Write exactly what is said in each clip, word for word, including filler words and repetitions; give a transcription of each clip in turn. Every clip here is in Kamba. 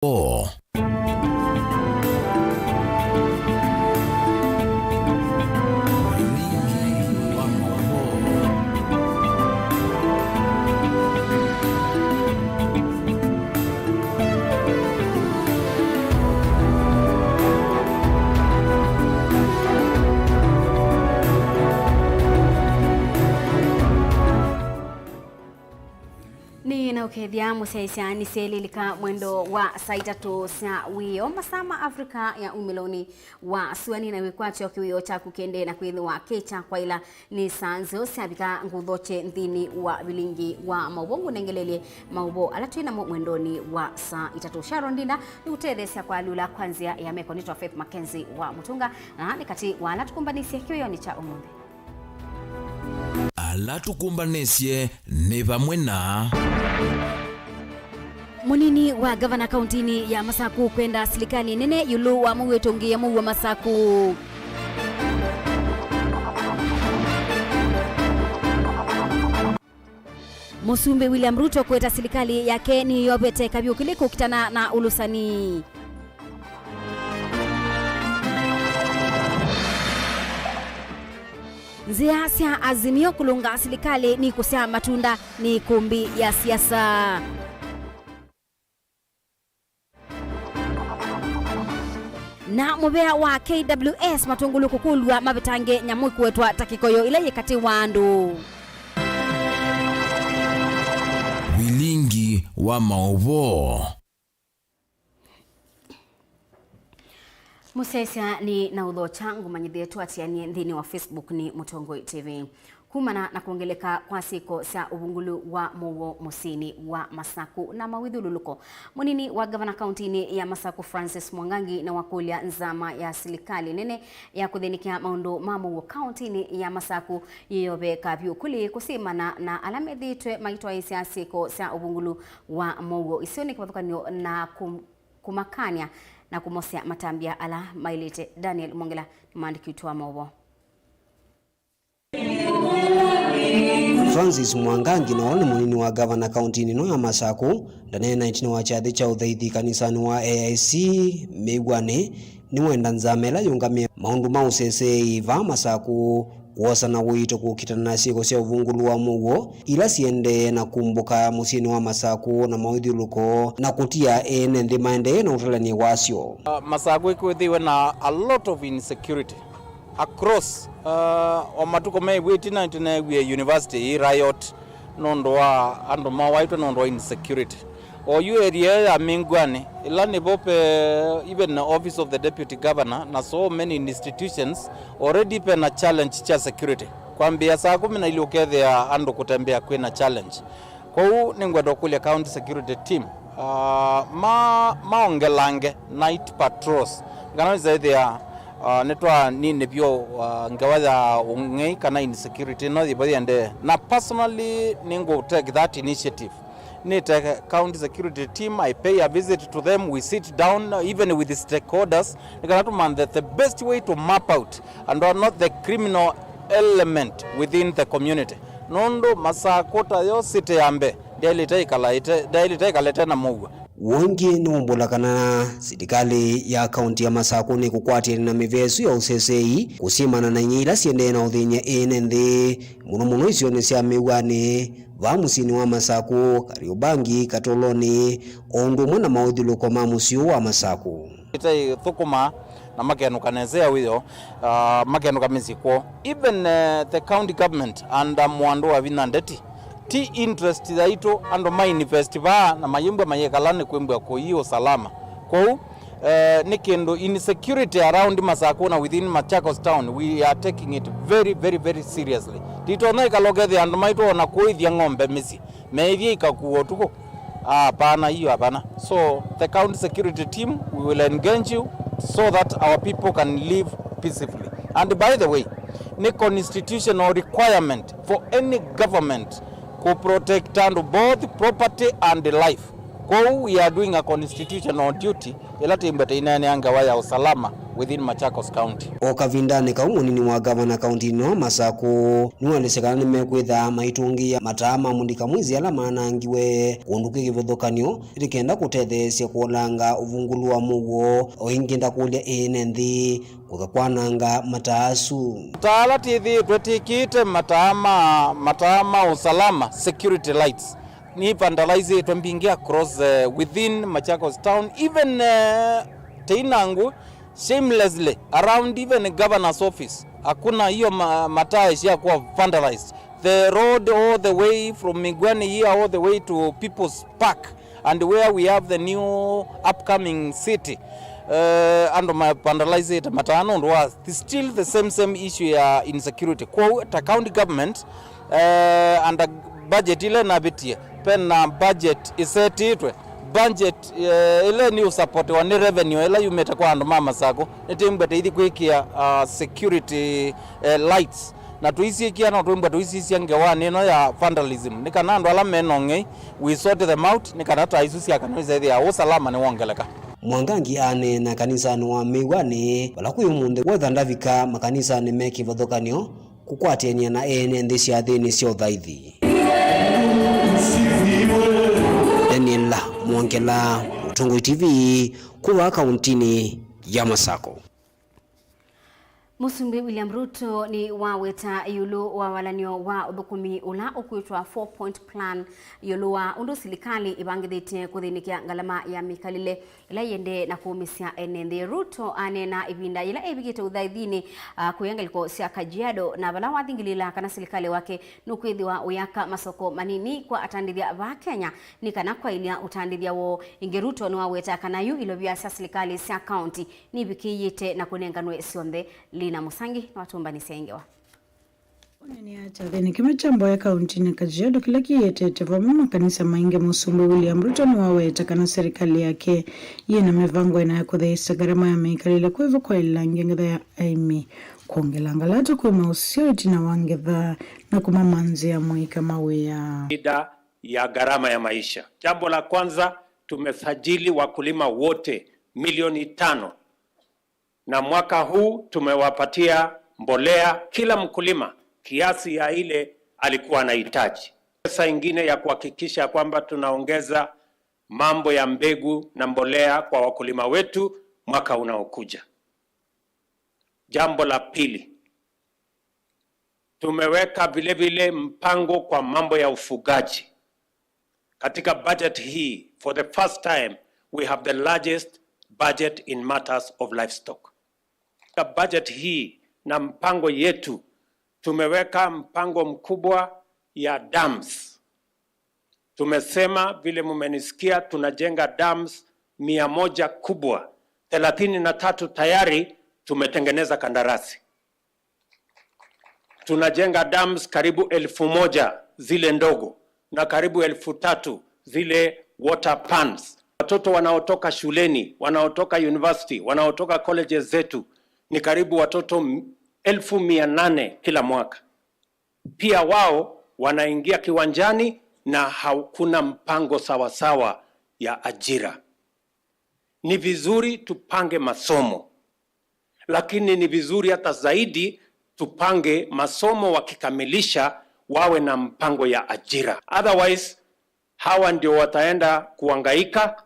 Maũvoo. Vilingi wa maũvoo. Nĩ na ũkethya mũsyaĩĩsya nĩsyaĩlĩlĩka mwendo wa saa itatũ sya wĩoo, masaa ma Africa ya umĩlonĩ wa sua. Nĩ na wĩkwatyo kĩwĩoo kyaku kĩendee na kwĩthĩwa kĩ kya kwaĩla. Nĩ saa nzeo syavika ngũthokye nthĩnĩ wa vilingi wa maũvoo, ngũnengelelye maũvoo ala twĩ namo mwendonĩ wa saa itatũ. Sharon Ndinda nĩũtetheesya kwalula kwa nzĩa ya meko. Nĩtwa Faith Mackenzie wa Mũtunga, na nĩ katĩ wa ala tũkũmbanĩsye kĩwĩonĩ kya ũmũnthĩ. Ala tũkũmbanĩsye nĩ vamwe na. Mũnini wa ngavana kauntinĩ ya Masaku kwenda silikalĩ nene ĩũlũ wa mũuo ũtũngĩĩe mũuo Masaku. Mũsumbĩ William Ruto kwĩta silikalĩ yake nĩyovete kavyũ kĩlĩ kũkitana na ũlũsani. Nzĩa sya Azimio kũlũnga silikalĩ nĩikũsyaa matunda nĩ ĩkũmbĩ ya siasa. Na mũvea wa K W S matũngũlũ kũkũlw'a mavetange nyamũ ĩkũetwa ta kĩkoyo ĩla yĩ katĩ wa andũ. Vilingi wa maũvoo. Mũsyaĩĩsya nĩ na ũthokya ngũmanyĩthye tũatĩanĩe nthĩnĩ wa Facebook nĩ Mũtongoi T V. Kumana na kwongeleka kwa syĩko sya ũvungũlu wa mũuo mũsyĩnĩ wa Masaku na mawĩthyũlũlũko, mũnini wa ngavana kauntinĩ ya Masaku Francis Mwangangi nĩwakũlya nzama ya silikalĩ nene ya kũthĩnĩkĩa maũndũ ma mũuo kauntinĩ ya Masaku yĩyove kavyũ kũlĩ kũsimana na ala methĩĩtwe maitwaĩĩsya syĩko sya ũvungũlu wa mũuo isionĩ kĩvathũkany'o na kũ-, kũmakany'a na kũmosya matambya ala maĩlĩte. Daniel Mwongela nĩ mwandĩki witũ wa maũvoo. Francis Mwangangi, na ũla nĩ mũnini wa ngavana kauntinĩ ĩno ya Masaku, ndaneena ĩtina wa kyathĩ kya ũthaithi kanisanĩ wa A I C Mĩw'anĩ, nĩwenda nzama ĩla yũngamĩe maũndũ ma ũseseei vaa Masaku kwosa na ũito kũkitana na syĩko sya ũvungũlu wa mũuo ila siendee na kumbũka mũsyĩnĩ wa Masaku na mawĩthyũlũko, na kũtia ene nthĩ maendee na ũtalany'e wasyo. Uh, Masaku ĩkwĩthĩwe na a lot of insecurity across, uh, o matukũ me ĩtina nĩtũneewie university yĩ riot nũndũ wa andũ mawaĩtwe nũndũ wa insecurity. O yu area ĩyo ya Mĩngwani, ĩla nĩvo pe even office of the deputy governor na so many institutions, already pena challenge kya security. Kwambĩĩa saa kũmi na ilĩ ũkethĩa andũ kũtembea kwĩna challenge. Kwoou nĩngwenda ũkũlya county security team, ah, ma-, maongelange night patrols. Kana nĩsaĩthĩa, ah, nĩtwanine vyũ, ah, ngewa ya ũng'ei kana insecurity ĩno yĩvo yĩendee. Na personally, nĩngũ take that initiative. Nĩte county security team, I pay a visit to them, we sit down, even with the stakeholders, nĩ kana tũmanthe the best way to map out and are not the criminal element within the community. Nũndũ Masaku ta yo city ya mbee, ndyaĩlĩte ĩkala ĩte-, ndyaĩlĩte ĩkala ĩte na mũuo. Ũngĩ nĩ ũmbũla kana silikalĩ ya kaunti ya Masaku nĩkũkwatĩana na mĩvĩa ĩsu ya ũseseei kũsimana na inyia ila siendee na ũthĩny'a ene nthĩ, mũno mũno isionĩ sya Mĩw'anĩ, vaa mũsyĩnĩ wa Masaku, Kariobangi, Katolonĩ, o ũndũ ũmwe na maũthyũlũko ma mũsyĩ ũũ wa Masaku. Ĩte ĩthũkũma na makenũka nesa ya wĩoo, ah, makenũka mĩsyĩ kwoo. Even, eh, the county government under Mwandũ wa Vinya Ndeti, ti interest yaitũ andũ ma invest vaa na mayĩmbwa mayĩkala nĩ kwĩmbwa kũi usalama. Kwoou, eh, nĩ kĩndũ insecurity around Masaku na within Machakos town, we are taking it very, very, very seriously. Titonya ĩkala ũkethĩa andũ maitũ ona kũĩthya ng'ombe mĩsyĩ, meĩthye ikakua ũtukũ. Hapana, hiyo hapana. So the county security team, we will engage you so that our people can live peacefully. And by the way, nĩ constitutional requirement for any government kũ protect andũ both property and life. Kwoou we are doing a constitutional duty ĩla tĩmbete ineenea ngewa ya usalama within Machakos County. O kavindanĩ kau, mũnini wa ngavana kauntinĩ ĩno Masakũ nĩwaelesya kana nĩmekwĩtha maitũngĩĩa mataa ma mũlika mwĩsĩ ala maanangiwe kũndũ kwĩ kĩvathũkany'o nĩ kenda kũtetheesya kũolanga ũvungũlu wa mũuo. O ĩngĩ ndakũlya ene nthĩ kũka kwananga mataa asu. Mataa ala twĩthĩĩtwe twĩkĩĩte mataa ma, mataa ma usalama, security lights, nĩ vandalizĩtwe mbingĩ across, eh, within Machakos town, even, eh, teinangu shamelessly around even governor's office. Hakuna hiyo ma, mataa ishakuwa vandalized. The road all the way from Migwani here all the way to People's Park and where we have the new upcoming city, uh, andũ ma vandalizĩte mataa nũndũ wa the, still the same, same issue ya insecurity. Kwoou ta county government, uh, under budget ĩla ĩnavĩtie, pena budget ĩsetĩtwe, budget, uh, ĩla nĩ ũsapotiwa nĩ revenue ĩla yumĩte kwa andũ ma Masakũ, nĩtĩmbwete ithi kwĩkĩa, uh, security, uh, lights. Na tũisyĩkĩa no tũimbwa tũisisya ngewanĩ ĩno ya vandalism, nĩ kana andũ ala mena ũng'ei, we sort them out, nĩ kana taa isu sya kana ĩsethĩa ũsalama nĩwongeleka. Mwangangi aneena kanisanĩ wa Mĩw'anĩ, vala kwĩ ũmũnthĩ wetha ndavika makanisanĩ me kĩvathũkany'o kũkwatĩanĩa na ene nthĩ syathĩnĩ sya ũthaithi. Daniel Mwongela, Mũtongoi T V, kuma kauntinĩ ya Masakũ. Mũsumbĩ William Ruto nĩwaweta ĩũlũ wa walan'yo wa ũthũkũmi ũla ũkwĩtwa four point plan ĩũlũ wa ũndũ silikalĩ ĩvangĩthĩtye kũthĩnĩkya ngalama ya mĩkalĩle ĩla ĩendee na kũũmĩsya ene nthĩ. Ruto aneena ĩvinda yĩla evikĩte ũthaithinĩ, ah, kũya ngalĩko sya Kajiado, na vala wathingĩlĩĩla kana silikalĩ wake nũkwĩthĩwa ũyaka masoko manini kwa atandĩthya va Kenya nĩ kana kwaĩlya ũtandĩthya woo. Ĩngĩ Ruto nĩwaweta kana yu ilovia sya silikalĩ sya kaunti nivikĩĩte na kũnenganwe syonthe. Lina Musangi nĩwatũmbanĩsya ĩ ngewa. Ũneenea kyathĩnĩ kĩmwe kya mboya kauntinĩ Kajiado kĩla kĩyĩetete vamwe makanisa maingĩ, Mũsumbĩ William Ruto nĩwaweta kana serikali yake yĩ na mĩvango ĩna ya kũtheesya ngarama ya mĩkalĩle kwĩvo kwaĩlĩla ngetha ya aĩmi, kwongela ngalata kwĩ maũseo ĩtina wa ngetha, na kũmamanzĩa mũika mawĩa. Shida ya gharama ya maisha. Jambo la kwanza, tumesajili wakulima wote milioni tano, na mwaka huu tumewapatia mbolea kila mkulima kiasi ya ile alikuwa anahitaji. Pesa ingine ya kuhakikisha kwamba tunaongeza mambo ya mbegu na mbolea kwa wakulima wetu mwaka unaokuja. Jambo la pili, tumeweka vile vile mpango kwa mambo ya ufugaji. Katika budget hii, for the first time, we have the largest budget in matters of livestock. Katika budget hii na mpango yetu, tumeweka mpango mkubwa ya dams. Tumesema, vile mumenisikia, tunajenga dams mia moja kubwa, thelathini na tatu tayari tumetengeneza kandarasi. Tunajenga dams karibu elfu moja zile ndogo na karibu elfu tatu zile water pans. Watoto wanaotoka shuleni, wanaotoka university, wanaotoka colleges zetu ni karibu watoto m-, elfu mia nane kila mwaka. Pia wao wanaingia kiwanjani na hakuna mpango sawasawa ya ajira. Ni vizuri tupange masomo, lakini ni vizuri hata zaidi tupange masomo, wakikamilisha wawe na mpango ya ajira. Otherwise, hawa ndio wataenda kuhangaika,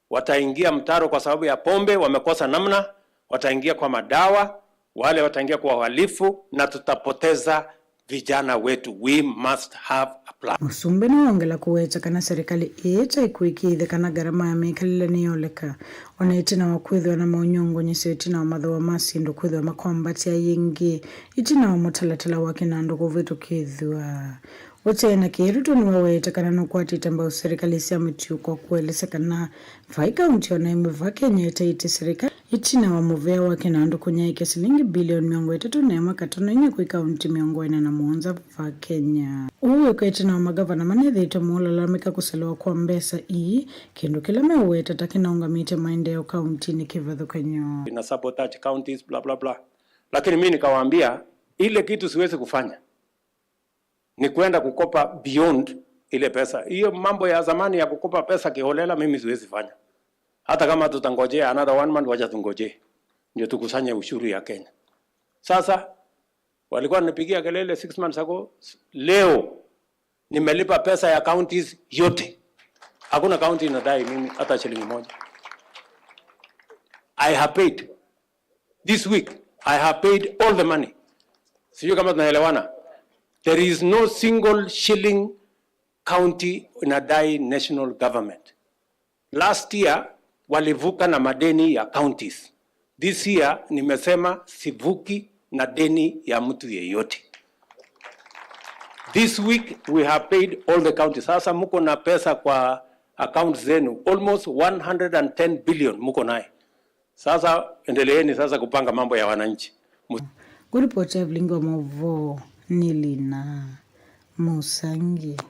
wataingia mtaro kwa sababu ya pombe, wamekosa namna, wataingia kwa madawa, wale wataingia kwa uhalifu, na tutapoteza vijana wetu. We must have a plan. Mũsumbĩ nĩwongela kũweta kana serikali ĩĩ ta ĩkũĩkĩĩthya kana ngarama ya mĩkalĩle nĩyoleka, ona ĩtina wa kwĩthĩwa na maũnyongonyesyo ĩtina wa mathooa ma syĩndũ kwĩthĩwa makwambatĩa yĩngĩ, ĩtina wa mũtalatala wa kĩnandũ kũvĩtũkĩthw'a. Ũtee na kĩĩ, Ruto nĩwaweta kana nũkwatĩte mbau serikali sya mũtiũko kũelesya kana vai kaunti ona ĩmwe va Kenya ĩtaĩtye serikali ĩtina wa mũvea wa kĩnandũ kũnyaĩĩkya silingi bilioni mĩongo ĩtatũ na ĩmwe katono inya kwĩ kaunti mĩongo ĩna na mũonza va Kenya. Ũu wĩkwa ĩtina wa magavana manethĩĩtwe maũlalamĩka kũselewa kwa mbesa ii, kĩndũ kĩla meũweta ta kĩnaũngamĩtye maendeeo kauntinĩ kĩvathũkany'o. Ina sabotage counties, bla, bla, bla. Lakini mimi nikawaambia, ile kitu siwezi kufanya ni kwenda kukopa beyond Ile pesa, hiyo mambo ya zamani ya kukopa pesa kiholela, mimi siwezi fanya. Hata kama tutangojea another one month, wacha tungojee. Ndio tukusanye ushuru ya Kenya. Sasa, walikuwa wananipigia kelele six months ago, leo nimelipa pesa ya counties yote. Hakuna county inadai mimi hata shilingi moja. I have paid. This week, I have paid all the money. Sijui kama tunaelewana. There is no single shilling county inadai national government. Last year, walivuka na madeni ya counties. This year, nimesema sivuki na deni ya mtu yeyote. This week, we have paid all the counties. Sasa muko na pesa kwa accounts zenu, almost one hundred and ten billion muko naye. Sasa endeleeni sasa kupanga mambo ya wananchi. Mu- Kũlipoti ya vilingi wa maũvoo nĩ Lina Mũsangi.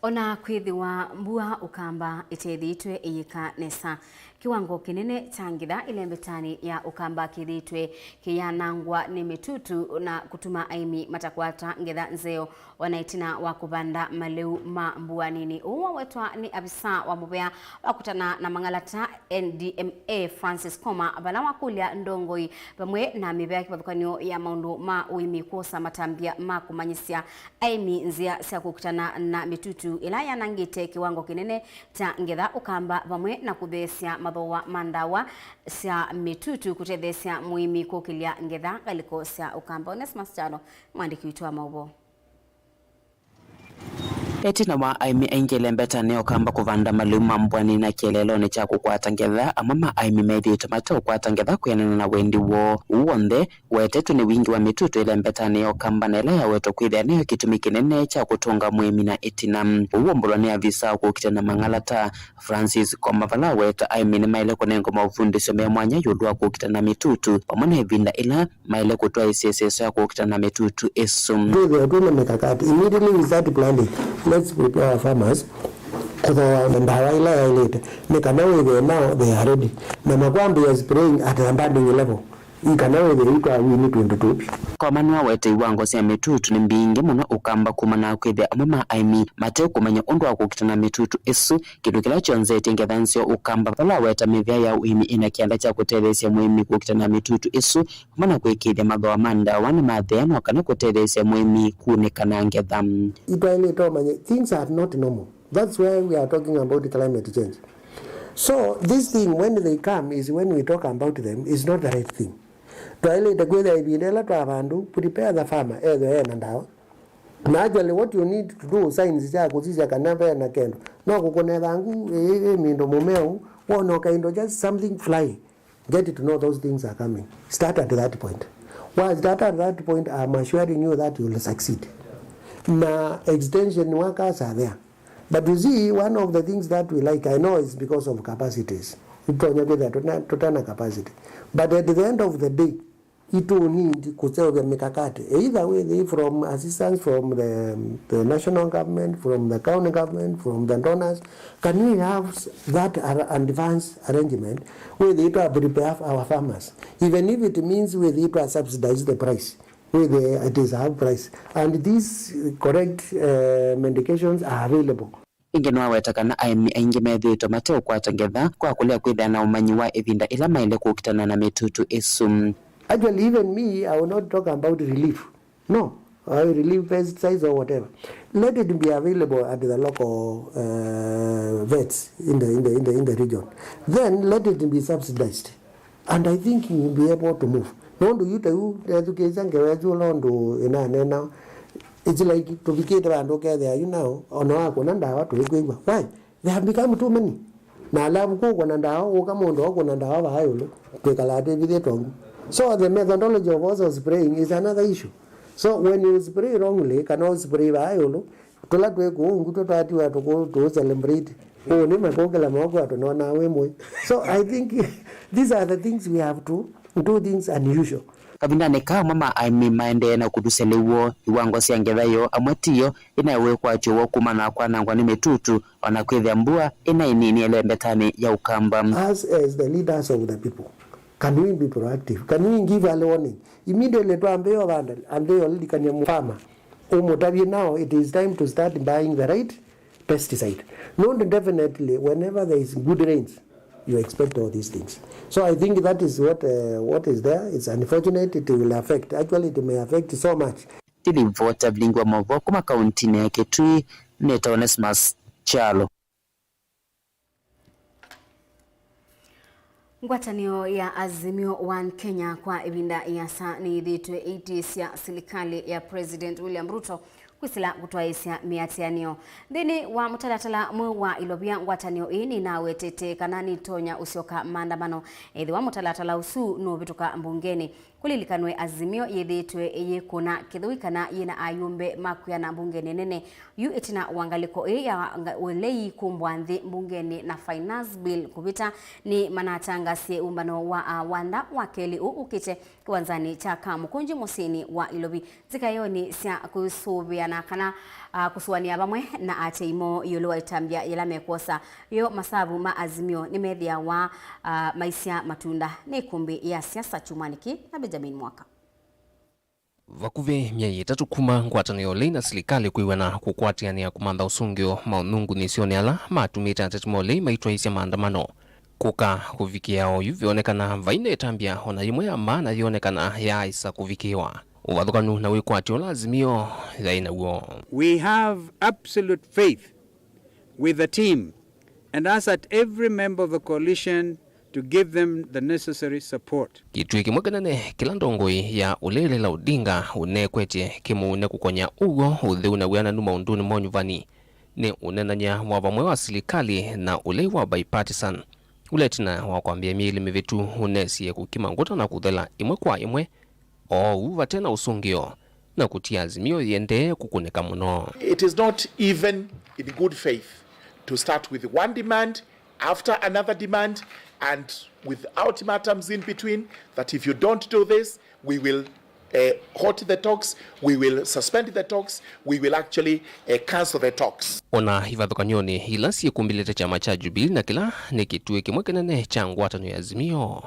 O na kwĩthĩwa mbua Ũkamba ĩtethĩĩtwe ĩyĩka nesa, kĩwango kĩnene kya ngetha ĩlembetanĩ ya Ũkamba kĩthĩĩtwe kĩyanangwa nĩ mĩtutu na kũtuma aĩmi matakwata ngetha nzeo. O na ĩtina wa kũvanda malĩu ma mbua nini. Ũu wawetwa nĩ avisa wa mũvea wa kũtana na mang'alata N D M A Francis Koma, vala wakũlya ndongoi vamwe na mĩvea kĩvathũkany'o ya maũndũ ma ũĩmi kwosa matambya ma kũmanyĩsya aĩmi nzĩa sya kũkitana na mĩtutu ĩla yanangĩte kĩwango kĩnene kya ngetha Ũkamba vamwe na kũtheesya mathooa ma ndawa sya mĩtutu kũtetheesya mũĩmi kũkĩlya ngetha ngalĩko sya Ũkamba. Onesmus Kyalo, mwandĩki witũ wa maũvoo. Ĩtina wa aĩmi aingĩ ĩlembetanĩ ya Ũkamba kũvanda malĩu ma mbũanĩ na kĩeleelonĩ kya kũkwata ngetha, amwe ma aĩmi methĩĩtwe mateũkwata ngetha kwĩanana na wendi woo. Ũu w'onthe wetetwe nĩ wingĩ wa mĩtutu ĩlembetanĩ ya Ũkamba na ĩla yawetwa kwĩthĩa nĩyo kĩtumi kĩnene kya kũtũnga mũĩmi na ĩtina. Ũu waumbũlwa nĩ avisa wa kũkita na mang'alata Francis Koma, vala aweta aĩmi nĩmaĩle kũnengwa maũvundĩsyo me mwanya ĩũlũ wa kũkita na mĩtutu, vamwe na ĩvinda ĩla maĩle kũtwaĩĩsya ĩseso ya kũkita na mĩtutu ĩsu. Twĩthĩe twĩ na mikakati. Immediately we start planning. Let's prepare our farmers kũthooa na ndawa ĩla yaĩlĩte, nĩ kana wĩthĩe now they are ready. Na makwambĩĩa spraying at the budding level, ĩ kana wĩthĩe itwawini twĩndũ tũu vyũ. Koma nĩwawete iwango sya mĩtutu nĩ mbingĩ mũno Ũkamba kumana na kwĩthĩa amwe ma aĩmi mate kũmanya ũndũ wa kũkita na mĩtutu ĩsu, kĩndũ kĩla kyonzetye ngetha nzeo Ũkamba, vala aweta mĩvea ya ũĩmi ĩna kĩanda kya kũtetheesya mũĩmi kũkita na mĩtutu ĩsu, vamwe na kũĩkĩĩthya mathooa ma ndawa nĩmathea no kana kũtetheesya mũĩmi kunĩka na ngetha. Itwaĩlĩte ũmanye, things are not normal. That's why we are talking about climate change. So this thing, when they come, is when we talk about them, is not the right thing. Twaĩlĩte kwĩthĩa ĩvinda ĩla twa vandũ, prepare the farmer, ethwe ena ndawa. Na actually what you need to do, signs sya kũsisya kana ve na kendo, no kũkũna ĩthangũ ĩ, ĩ mĩndũ mũmeu, wona kaindo, just something fly. Get to know those things are coming. Start at that point. While start at that point, I'm assuring you that you will succeed. Na extension workers are there. But you see, one of the things that we like, I know it's because of capacities. Itonya kwĩthĩa tũna- tũtana capacity. But at the end of the day, itũ need kũseũvya mikakati. Either wĩthĩe from assistance from the, the national government, from the county government, from the donors. Can we have that ar- advance arrangement? Wĩthĩe twa prepare our farmers. Even if it means wĩthĩe twa subsidize the price. Wĩthĩe it is half price. And these correct uh, medications are available. Ĩngĩ nĩwaweta kana aĩmi aingĩ methĩĩtwe mateũkwata ngetha kwa kũlea kwĩthĩa na ũmanyi wa ĩvinda ĩla maĩle kũkitana na mĩtutu ĩsu. Actually, even me, I will not talk about relief. No, I relieve pesticides or whatever. Let it be available at the local uh, vets in the, in, the, in, the, in the region. Then let it be subsidized. And I think you will be able to move. Nũndũ yu ta yu ethukĩĩsya ngewa ĩsu ũla ũndũ ĩnanena, it's like tũvikĩte vandũ ũkethĩa yu nao ona wakũna ndawa tũikwĩw'a. Why? They have become too many. Na alafu kũkũna ndawa, ũka mũndũ ũkũna ndawa vaa ĩũlũ, twĩkalaa twĩvithĩtwe ũu. So the methodology of also spraying is another issue. So when you spray wrongly, kana ũspray vaa ĩũlũ, tũla twĩ kũu ngutũ twatiwa tũkũ tũũ celebrate. Ũũ nĩ makũkĩla moko atũnonaa wĩ mũĩ. So I think these are the things we have to do things unusual. Kavindanĩ kaa, amwe ma aĩmi maendee na kũthusya lĩu woo, iwango sya ngetha yoo amwe tiyo, ĩnaĩ wĩkwatyo woo kumana na kwanangwa nĩ mĩtutu, o na kwĩthĩa mbua ĩnaĩ nini ĩlembetanĩ ya Ũkamba. Us as the leaders of the people, Can we be proactive? Can we give early warning? Immediately twambĩĩa ũvanda, and they already kanya farmer. Ũmũtavye now, it is time to start buying the right pesticide. No, definitely, whenever there is good rains, you expect all these things. So I think that is what, uh, what is there. It's unfortunate, it will affect. Actually, it may affect so much. Nĩ livoti ya vilingi wa maũvoo kuma kauntinĩ ya Kitui, nĩtawa Onesmus Kyalo. Ngwatanĩo ya Azimio One Kenya kwa ĩvinda ĩasa nĩyĩthĩĩtwe ĩitĩĩsya silikalĩ ya President William Ruto kwĩsĩla kũtwaĩĩsya mĩatĩanĩo. Nthĩnĩ wa mũtalatala mweũ wa ilovia, ngwatanĩo ĩĩ nĩnawetete kana nĩtonya ũsyoka maandamano ethĩwa mũtalatala ũsu nũvĩtũka mbungenĩ. Kũlilikanwe, Azimio yĩthĩĩtwe ĩyĩkũna kĩthũi kana yĩna ayumbe ma kwĩana mbungenĩ nene. Yu ĩtina wa ngalĩko ĩĩ ya nga-, ũlei kumbwa nthĩ mbungenĩ na Finance Bill kũvĩta, nĩmanatangasie ũmbano wa awanda wa kelĩ ũũ ũkĩte kĩwanzanĩ kya Kamũkũnjĩ mũsyĩnĩ wa Ilovi. Nzika ĩonĩ sya kũsũvĩana kana, ah, kũsũanĩa vamwe na aatĩĩi moo ĩũlũ wa ĩtambya yĩla mekwosa yo masavu ma Azimio nĩmethĩawa, ah, maisya matunda. Nĩ ĩkũmbĩ ya siasa kyumwanĩ kĩĩ na Benjamin Mwaka. Vakuvĩ myei ĩtatũ kuma ngwatanĩo ũlei na silikalĩ kwĩw'ana kũkwatĩanĩa kũmantha ũsũngĩo maũnyungunyĩsyonĩ ala matumĩte ateti ma ũlei maitwaĩĩsya maandamano kũka kũvikĩa oyu, veonekana vai na ĩtambya o na yĩmwe ya maana yĩonekana yaaĩsa kũvikĩĩwa. Ũvathũkanu na wĩkwatyo ũla Azimio yaĩ naw'o. We have absolute faith with the team and ask that every member of the coalition to give them the necessary support. Kĩtuĩ kĩmwe kĩnene kĩla ndongoi ya ũlei Raila Odinga ũnekwetye kĩmũune kũkony'a ũw'o, ũtheu na wĩananu maũndũnĩ ma ũnyuvani nĩ ũneenany'a wa vamwe wa silikalĩ na ũlei wa bipartisan, ũla ĩtina wa kwambĩĩa myei ĩlĩ mĩvĩtu ũnesie kũkima ngũta na kũthela ĩmwe kwa ĩmwe oou vate na ũsũngĩo, na kũtia Azimio yĩendee kũkũnĩka mũno. It is not even in good faith to start with one demand after another demand and with ultimatums in between, that if you don't do this, we will, eh, halt the talks, we will suspend the talks, we will actually, eh, cancel the talks. Ona ivathũkany'onĩ ila syĩkumbĩlĩte kyama kya Jubilee na kĩla nĩ kĩtuĩ kĩmwe kĩnene kya ngwatanĩo ya Azimio,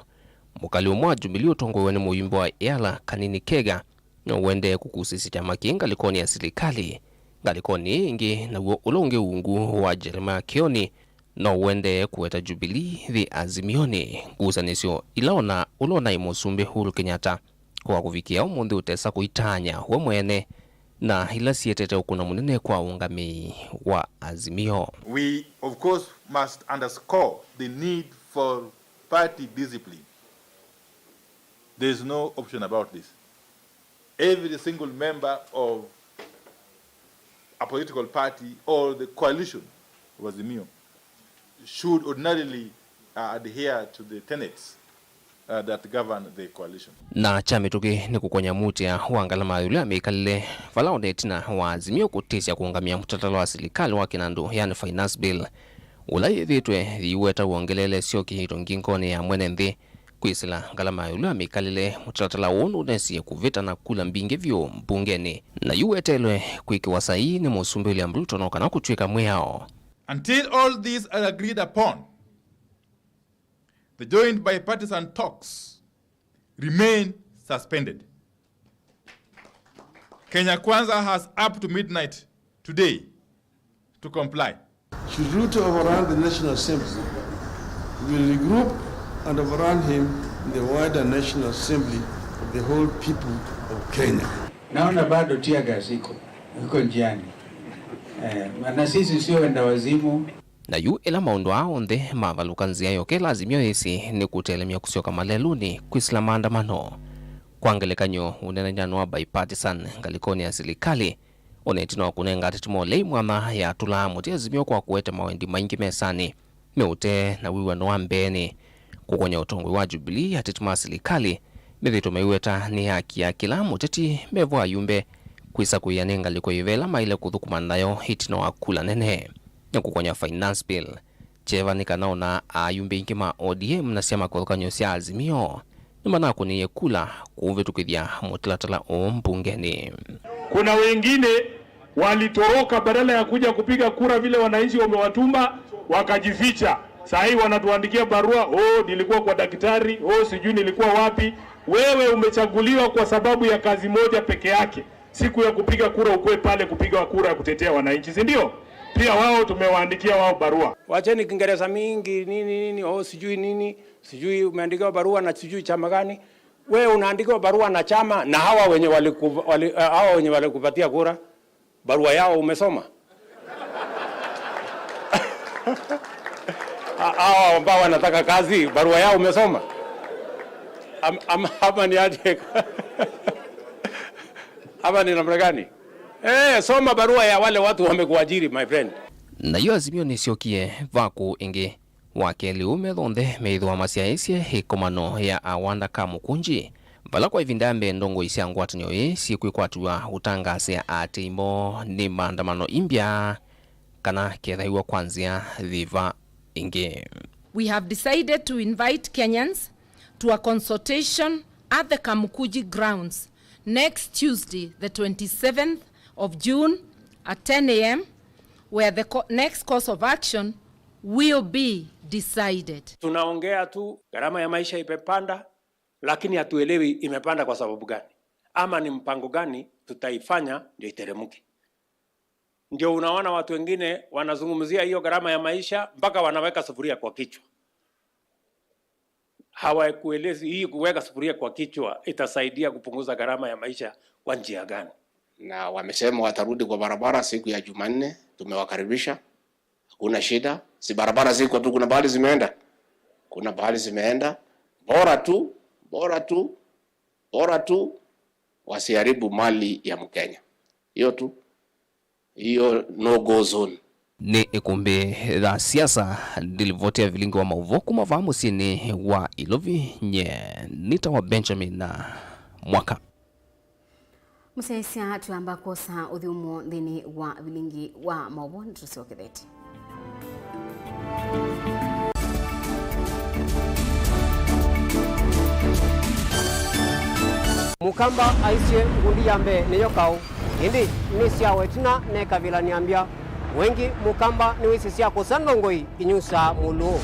mũkalĩ ũmwe wa Jubilee ũtongoew'e nĩ mũyumbe wa Yala, Kanini Kega, no ũendee kũkusĩsya kyama kĩĩ ngalĩkonĩ ya silikalĩ. Ngalĩkonĩ ĩĩ ĩngĩ, naw'o ũla ũngĩ ungu wa Jeremiah Kioni, no ũendee kũweta Jubilee yĩ Azimionĩ, ngusanĩsyo ila ona ũla ũnaĩ Mũsumbĩ Uhuru Kenyatta kwa kũvikĩa ũmũnthĩ ũtesa kũitany'a we mwene, na ila sietete ũkũna mũnene kwa ũngamĩi wa Azimio. We, of course, must underscore the need for party discipline. There is no option about this. Every single member of a political party or the coalition of Azimio should ordinarily, uh, adhere to the tenets, uh, that govern the coalition. Na kya mĩtũkĩ nĩ kũkony'a mũtĩa wa ngalama ya ĩũlũ ya mĩkalĩle, vala ona ĩtina wa Azimio kũtĩsya kũũngamĩa mũtalatala wa silikalĩ wa kĩnandũ, yani Finance Bill, ũla yĩthĩĩtwe yĩiweta wongelelesyo kĩito ngingonĩ ya mwene nthĩ, kwĩsĩla ngalama ya ĩũlũ ya mĩkalĩle, mũtalatala ũũ nũnesie kũvĩta na kula mbingĩ vyũ mbungenĩ, na yu weteelwe kwĩkĩwa saii nĩ Mũsumbĩ William Ruto no kana kũtw'ĩka mwĩao. Until all these are agreed upon, the joint bipartisan talks remain suspended. Kenya Kwanza has up to midnight today to comply. Should Ruto overrun the National Assembly, we will regroup and overrun him in the wider National Assembly of the whole people of Kenya. Naona bado tear gas iko, iko njiani. Eh, na sisi sio wenda wazimu. Na yu ĩla maũndũ aa onthe mavalũka nzĩa yoka ĩla Azimio yĩsĩ nĩ kũtelemya kũsyoka malelũnĩ kwĩsĩla maandamano. Kwa ngelekany'o, ũneenany'ano wa bipartisan ngalĩkonĩ ya silikalĩ, ona ĩtina wa kũnenga ateti ma ũlei mwanya yatũlaa mũtĩ Azimio kwa kũete mawendi maingĩ mesanĩ me ũtee na wĩw'ano wa mbeenĩ. Kũkony'a ũtongoi wa Jubilee, ateti ma silikalĩ methĩĩtwe maiweta nĩ haki ya kĩla mũteti me vo ayumbe kwĩsakũĩa nĩ ngalĩko yĩva ĩla maĩle kũthũkũma nayo ĩtina wa kula nene. Na kũkony'a Finance Bill, kyeva nĩ kana ona ayumbe aingĩ ma O D M na syama kĩvathũkany'o sya Azimio nĩmanakũnĩie kula kũvĩtũkĩthya mũtalatala ũũ mbungenĩ. Kuna wengine walitoroka, badala ya kuja kupiga kura vile wananchi wamewatuma, wakajificha. Saa hii wanatuandikia barua, "Oh, nilikuwa kwa daktari, oh, sijui nilikuwa wapi." Wewe umechaguliwa kwa sababu ya kazi moja peke yake, siku ya kupiga kura ukuwe pale kupiga kura ya kutetea wananchi, si ndio? Pia wao tumewaandikia wao barua. Wacheni Kiingereza mingi, nini, nini, oh, sijui nini, sijui umeandikiwa barua na sijui chama gani. Wewe unaandikiwa barua na chama na hawa wenye waliku-, wali-, eh, hawa wenye walikupatia kura, barua yao umesoma? Ha-, hawa ambao wanataka kazi, barua yao umesoma? Am-, am-, ama ni aje? Ama ni namna gani? Eh, soma barua ya wale watu wamekuajiri, my friend. Nayo Azimio nĩsyokie vaku ĩngĩ. Wa kelĩ ũũ metho onthe meĩthĩwa masyaĩĩsye ĩkomano ya Awanda Kamukunji, vala kwa ĩvinda ya mbee ndongoi sya ngwatanĩo ĩĩ syĩkwĩkwatw'a ũtangaasĩa aatĩĩi moo nĩ maandamano imbya kana kethaiwa kwa nzĩa yĩva ĩngĩ. We have decided to invite Kenyans to a consultation at the Kamukunji grounds next Tuesday, the twenty-seventh of June at ten a m, where the co-, next course of action will be decided. Tunaongea tu, gharama ya maisha imepanda, lakini hatuelewi imepanda kwa sababu gani, ama ni mpango gani tutaifanya ndio iteremke. Ndio unaona watu wengine wanazungumzia hiyo gharama ya maisha mpaka wanaweka sufuria kwa kichwa. Hawakuelezi hii kuweka sufuria kwa kichwa itasaidia kupunguza gharama ya maisha kwa njia gani. Na wamesema watarudi kwa barabara siku ya Jumanne. Tumewakaribisha. Hakuna shida. Si barabara ziko tu, kuna bahali zimeenda. Kuna bahali zimeenda. Bora tu, bora tu, bora tu wasiharibu mali ya Mkenya. Hiyo tu. Hiyo no go zone. Nĩ ĩkũmbĩ ya siasa, ndilivoti ya vilingi wa maũvoo kuma vaa mũsyĩnĩ wa Ilovi, nye nĩtawa Benjamin Mwaka. Mũsyaĩĩsya, twĩamba kwosa ũthyũmũo nthĩnĩ wa vilingi wa maũvoo, nĩtũsyokethetye. Mũkamba aisye ngundi ya mbee nĩyo kaũ, ĩndĩ nĩsyawa ĩtina nekavĩlanĩa mbya. Wengĩ Mũkamba nĩwĩsĩ sya kũsa ndongoi inyusaa mũlũũ.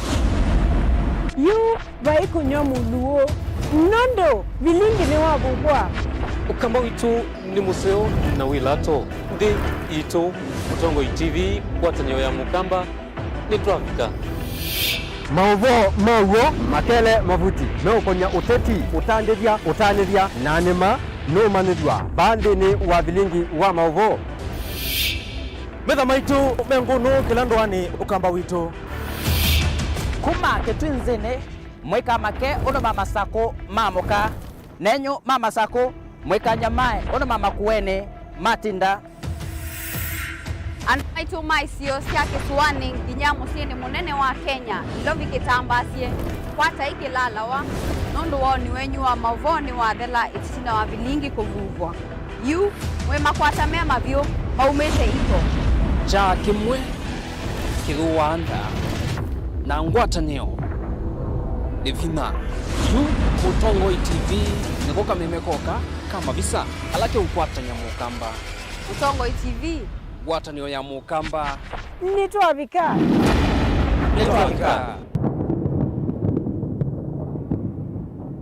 Yu vai kũnyw'a mũlũũ, nũndũ vilingi nĩwavuvwa. Ũkamba witũ nĩ mũseo na wĩ lato. Nthĩ itũ, Mũtongoi T V, ngwatanĩo ya Mũkamba, nĩtwavika. Maũvoo ma w'o makele mavuti meũkony'a ũteti, ũtandĩthya, ũtanĩthya, na nĩma nũũmanyĩthw'a vaa nthĩnĩ wa vilingi wa maũvoo. Metha maitũ me ngũnũ kĩla ndũanĩ Ũkamba witũ. Kuma Kĩtwinzĩnĩ, mũikamake ũndũ ma Masakũ maamũka. Nenyu ma Masakũ, mũikanyamae ũndũ ma Makueni matinda. Andũ maitũ ma isio sya kĩsũanĩ nginya mũsyĩnĩ mũnene wa Kenya, Ilovi kĩtambaasye, kwatai kĩlalawa, nũndũ woni wenyu wa maũvoo nĩwathela ĩtina wa vilingi kũvuvwa. Yu, mwĩ makwata mema vyũ, maumĩte iko. Kyaa kĩmwe kĩthũaa nda, na ngwatanĩo nĩ vinya. Yu Mũtongoi T V nĩko kameme koka ka mavisa ala keũkwatany'a Mũkamba. Mũtongoi T V. Ngwatanĩo ya Mũkamba. Nĩtwavika. Nĩtwavika.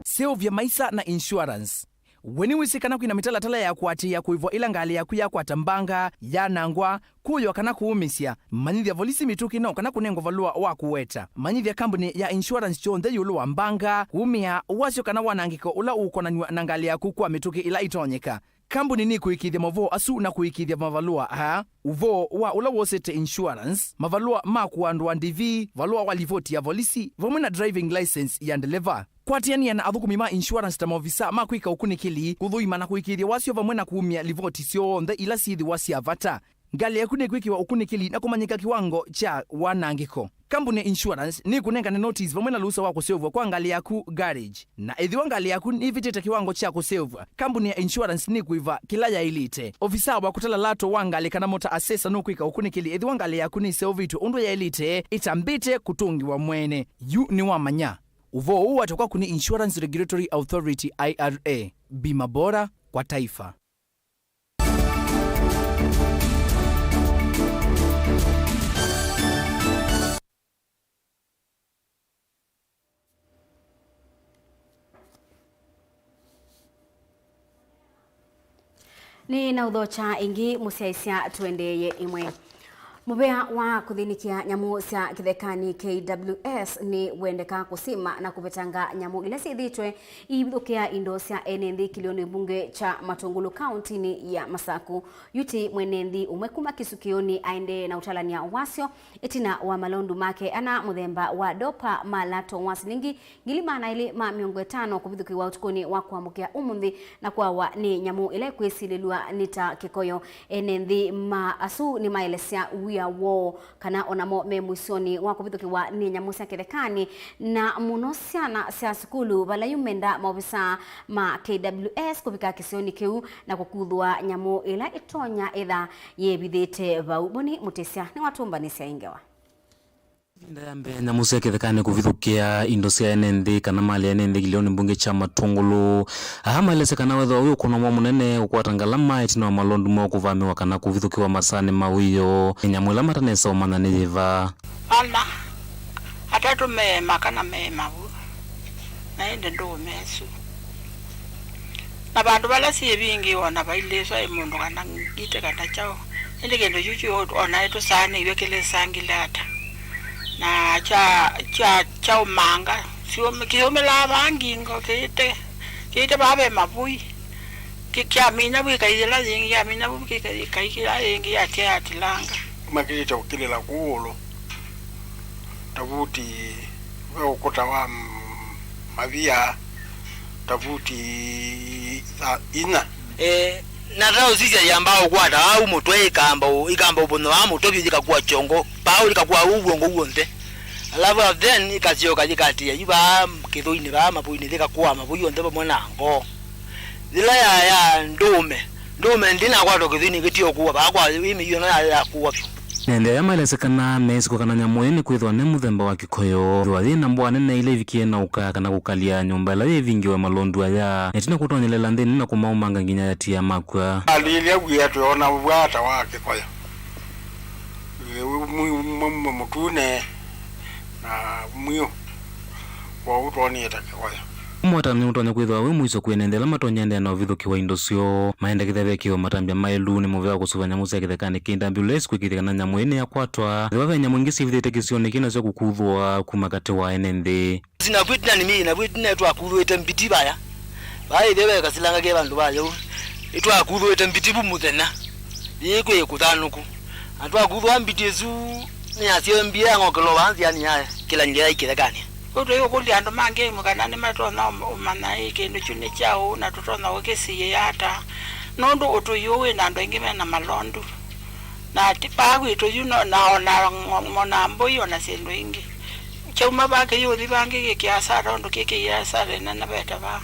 Seũvya maisa na insurance. We nĩwĩsĩ kana kwĩna mĩtalatala ya kũatĩĩa kũĩvwa ĩla ngalĩ yaku yakwata mbanga, yanangwa, kũywa kana kũũmĩsya? Manyĩthya volisi mĩtũkĩ no kana kũnengwa valũa wa kũweta. Manyĩthya kambunĩ ya insurance kyonthe ĩũlũ wa mbanga, kũũmĩa, wasyo kana wanangĩko ũla ũũkonanw'a na ngalĩ yaku kwa mĩtũkĩ ĩla ĩtonyeka. Kambunĩ nĩkũĩkĩĩthya maũvoo asu na kũĩkĩĩthya mavalũa aa: ũvoo wa ũla wosete insurance, mavalũa ma kũandũa ndĩvi, valũa wa livoti ya volisi, vamwe na driving license ya ndeleva. Kwatĩanĩa na athũkũmi ma insurance ta maovisa ma kwĩka ũkunĩkĩli, kũthũima na kũĩkĩĩthya wasyo vamwe na kumya livoti syonthe ila syĩthĩwa sya vata. Ngalĩ yaku nĩkwĩkĩwa ũkunĩkĩli na kũmanyĩka kĩwango kya wanangĩko. Kambunĩ ya insurance nĩkũnengane notice vamwe na lũsa wa kũseũvw'a kwa ngalĩ yaku garage. Na ethĩwa ngalĩ yaku nĩvĩtĩte kĩwango kya kũseũvw'a, kambunĩ ya insurance nĩkũĩva kĩla yaĩlĩte. Ovisaa wa kũtala lato wa ngalĩ kana mota asesa nũkwĩka ũkunĩkĩli ethĩwa ngalĩ yaku nĩseũvĩtw'e ũndũ yaĩlĩte ĩtambĩte kũtũngĩwa mwene. Yu nĩwamanya. Ũvoo ũũ watakwa kũnĩ Insurance Regulatory Authority, I R A. Bima bora kwa taifa. Nĩ na ũthokya ĩngĩ mũsyaĩĩsya tũendeeye ĩmwe. Mũvea wa kũthĩnĩkĩa nyamũ sya kĩthekanĩ K W S nĩ wendeka kũsima na kũvetanga nyamũ ila syĩthĩĩtwe iivithũkĩa indo sya ene nthĩ kĩlĩonĩ mbunge kya Matũngũlũ kaũntĩnĩ ya Masaku. Yu ti mwene nthĩ ũmwe kuma Kĩsukĩonĩ aendee na ũtalany'a wasyo ĩtina wa malondu make ana mũthemba wa dopa ma lato wa silingi ngili maana elĩ ma mĩongo ĩtano kũvithũkĩwa ũtukũnĩ wa kũamũkĩa ũmũnthĩ na kwawa nĩ nyamũ ĩla ĩkwĩsilĩlw'a nĩ ta kĩkoyo. Ene nthĩ ma asu nĩmaelesya wia woo kana onamo me mũisyonĩ wa kũvithũkĩwa nĩ nyamũ sya kĩthekanĩ, na mũno syana sya sukulu, vala yu menda maovisaa ma K W S kũvika kĩsionĩ kĩu na kũkuthũa nyamũ ĩla ĩtonya ĩtha yĩvithĩte vau. Boni Mũtĩsya nĩwatũmbanĩsya ĩ ngewa. Ĩvinda ya mbee nyamũ sya kĩthekanĩ kũvithũkĩa indo sya ene nthĩ kana malĩ ya ene nthĩ kĩlĩonĩ mbunge kya Matũngũlũ. Aa maelesya kana wethĩwa wĩ ũkũno mwao mũnene ũkwata ngalama ĩtina wa malondu moo kũvamĩwa kana kũvithũkĩwa masaanĩ ma wĩoo nĩ nyamũ ĩla matanesa ũmanya nĩ yĩva. Ana atatũ meema kana meema vu, na ĩndĩ ndũũme ĩsu. Na vandũ vala syĩvingĩĩwa na vailĩswa ĩ mũndũ kana ngitĩ kana kyaũ, ĩndĩ kĩndũ kyu kyu o na ĩtũsaanĩw'e kĩlĩsangile ata. Na kya, kya, kyaũmanga, syũmĩ-, kĩyũmĩlaa vaa ngingo, kĩite, kĩite vaa ve mavũi, kĩ-, kyaminya vu kĩkaithĩla yĩngĩ, kyaminya vu kĩka-, kĩkaikĩla yĩngĩ, yatia yatilanga. Makĩlĩte kũkĩlĩla kũũ ũlũ, tavuti ve ũkũta wa m-, mavia, tavuti tha-, inya. E, na ta ũsisya yambaa ũkwata au mũtwe, ikamba ũ-, ikamba ũvũnywa aa mũtwe vyũ, yĩkakua kyongo, pau yĩkakua ũu w'ongo w'onthe. Alafu then ikasyoka yĩkatĩa yu vaa kĩthũinĩ vaa mavũinĩ, yĩkakua mavũi onthe vamwe na ngoo. Yĩla ya, ya ndũũme, ndũũme ndĩnakwatwa kĩthũinĩ kĩtio kũwa, vaa kwa ĩ mĩio ĩno ya, ya kũwa vyũ. Ene nthĩ aya maelesya kana meĩsĩ kwĩkana nyamũ ĩĩ nĩkwĩthĩwa nĩ mũthemba wa kĩkoyo, ĩthĩwa yĩ na mbũa nene ila ivikie na ũkaya kana kũkalya nyũmba ĩla yĩvingĩwe malondu aya, na ĩtina kũtonyelela nthĩnĩ na kũmaumanga nginya yatia makw'a. Alilya wia twĩona wata wa kĩkoyo. Wĩ mwi-, mwi-, mwi-, mũtune na mwiũ, kwoou twonie ta kĩkoyo. Mwatano nĩũtonya kwĩthĩwa wĩ mũisyo kwĩ ene nthĩ ala matonya endeea na ũvithũkĩ wa indo syoo. Maendekethya vekĩwe matambya maĩlu nĩ mũvea wa kũsũvĩa nyamũ sya kĩthekanĩ K W S kũĩkĩĩthya kana nyamũ ĩĩ nĩyakwatwa. Ethĩwa ve nyamũ ingĩ syĩvithĩte kĩsionĩ kĩĩ nasyo kũkuthũa kuma katĩ wa ene nthĩ. Sina kwĩtina nĩ mĩĩ, na kwĩtina ĩtwakuthũĩte mbiti vaya. Vaa ĩthe vekasilanga ke vandũ vaya ũu. Ĩtwakuthũĩte mbiti vu mũthenya. Yĩĩ kwĩ kũthanũku. Na twakuthũa mbiti ĩsu nĩyasembie yang'okelwa vaa nzĩanĩ ya kĩla nzĩa ya kĩthekanĩ. Kwoou tũyũkũlya andũ ma ngemu kana nĩmatonya ũm-, ũmanya ĩ kĩndũ kyu nĩ kyaũ na tũtonya ũkĩsiĩĩa ata, nũndũ ũtũi ũũ wĩ na andũ aingĩ me na malondu. Na ti vaa kwitũ yu no, na o na ng'o-, ng'o na mbũi o na syĩndũ ingĩ. Kyauma vaa kĩyũthi vangĩ kĩkĩ asara ũndũ kĩkĩie asara ĩnene vete vaa.